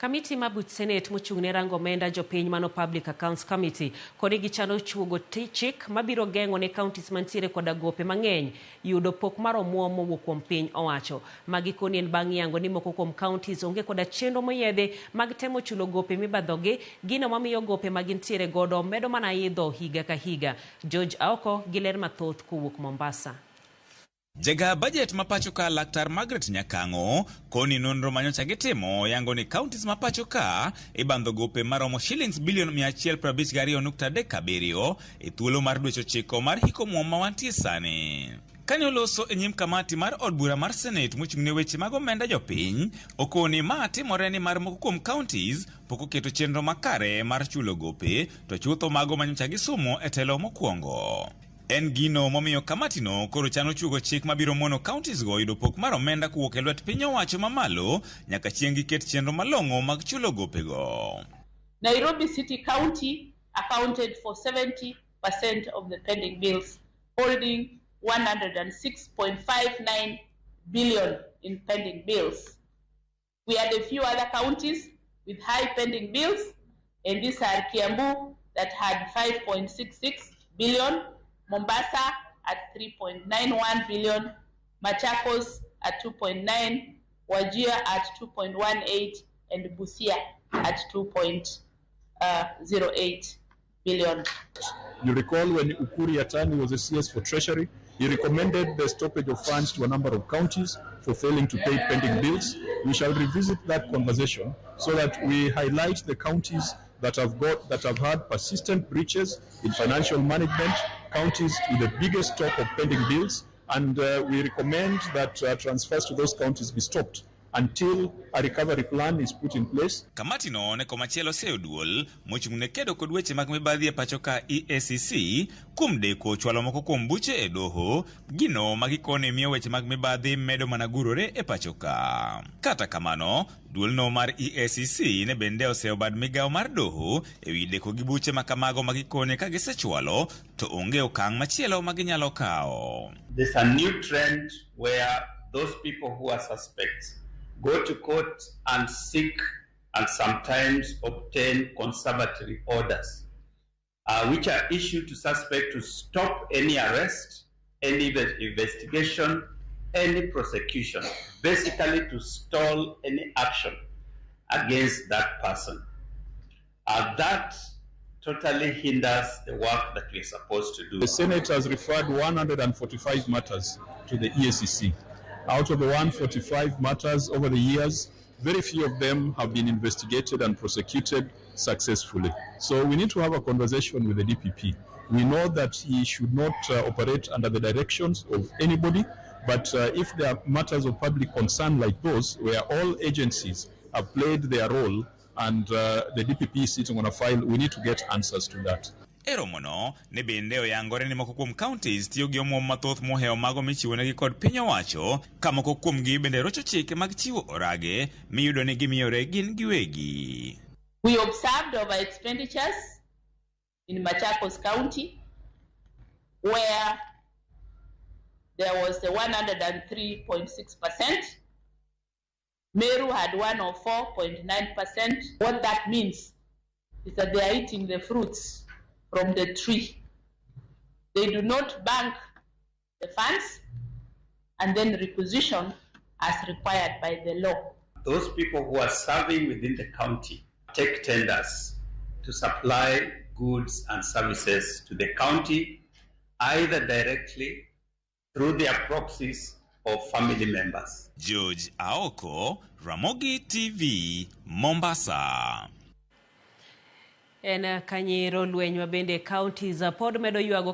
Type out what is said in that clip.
Kamiti mar buch Senate mochung' ne rango omenda jopiny mano Public Accounts Committee koni gichano chuogo chik mabiro geng'o ne counties mantiere koda gope mang'eny yudo pok mar omuom mowuok kuom piny owacho. Magi koni en bang' yango ni moko kuom counties onge koda chenro moyiedhi mag temo chulo gope mibadhogi, gino mamiyo gope ma gintiere godo medo mana idho higa ka higa. George Aoko gi ler mathoth kowuok Mombasa. Jaga bajet ma pacho ka Laktar Margaret Nyakang'o koni nonro manyocha gitimo yango ni counties ma pacho ka ibandho gope maromo shillings bilion 152.37 e thuolo mar dweche 9 mar hik omuom ma wantie sani. Kane oloso e nyim kamati mar od bura mar Senate mochung' ne weche mag omenda jopiny, okoni ma timore ni mar moko kuom counties pok oketo chenro makare mar chulo gope, to chutho mago manyocha gisumo e telo mokwongo. En gino momiyo kamatino koro chano chuogo chik mabiro mono counties go yudo pok mar omenda kowuok e lwet piny owacho mamalo nyaka chieng' giket chenro malong'o mag chulo gopego. Nairobi City County accounted for 70% of the pending bills, holding 106.59 billion in pending bills. We had a few other counties with high pending bills, and these are Kiambu that had 5.66 billion, Mombasa at 3.91 billion, Machakos at 2.9, Wajir at 2.18, and Busia at 2.08 billion. You recall when Ukur Yatani was a CS for Treasury, he recommended the stoppage of funds to a number of counties for failing to pay pending bills. We shall revisit that conversation so that we highlight the counties that have had persistent breaches in financial management, counties with the biggest stock of pending bills, and we recommend that transfers to those counties be stopped until a recovery plan is put in place. Kamatino ne komachielo oseyo duol mochung' ne kedo kod weche mag mibadhi e pacho ka EACC kuom deko chwalo moko kuom buche e doho, gino ma gikone miyo weche mag mibadhi medo mana gurore e pacho ka. Kata kamano, duolno mar EACC ne bende oseyo bad migawo mar doho ewi deko gi buche ma kamago ma gikone ka gisechwalo to onge okang' machielo ma ginyalo kawo. There's a new trend where those people who are suspects go to court and seek and sometimes obtain conservatory orders, which are issued to suspect to stop any arrest, any investigation, any prosecution, basically to stall any action against that person. That totally hinders the work that we're supposed to do. The Senate has referred 145 matters to the EACC. Out of the 145 matters over the years, very few of them have been investigated and prosecuted successfully. So we need to have a conversation with the DPP. We know that he should not operate under the directions of anybody, but if there are matters of public concern like those, where all agencies have played their role and the DPP is sitting on a file, we need to get answers to that. E romono ne bende oyangore ni moko kuom counties tiyo gi omuom mathoth mohewo mago michiwonegi kod piny owacho, ka moko kuomgi bende rocho chike mag chiwo orage miyudo ni gimiyore gin giwegi. We observed over expenditures in Machakos County, where there was a 103.6%. Meru had 104.9%. What that means is that they are eating the fruits from the tree. They do not bank the funds and then requisition as required by the law. Those people who are serving within the county take tenders to supply goods and services to the county, either directly through their proxies or family members. George Aoko, Ramogi TV, Mombasa. En kanyero lweny ma bende counties pod medo ywago.